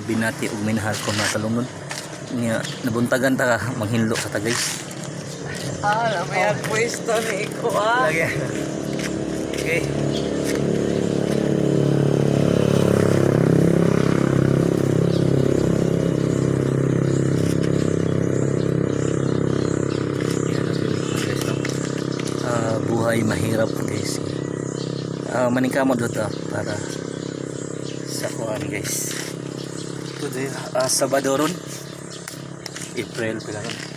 Binati ug minahal ko mga kalumon. Nya nabuntagan ta ka, manghinlo sa ta, guys. Ah, may ang pwesto ni ko ah. Lagi. Okay. Yan ang guys, no? Ah, buhay mahirap, guys. Ah, maningkamot dito para sa kuan, guys. Today, Sabado ron. April pila ron.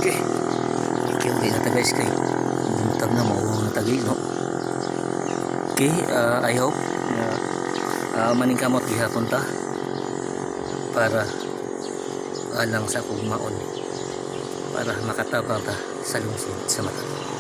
Okay. Okay, okay na ta, guys, kay buntag na, mauwaw na ta, guys, no. Okay, I hope na maningkamot gihapon ta para alang sa kugmaon para makatabang ta sa lungsod sa Matag.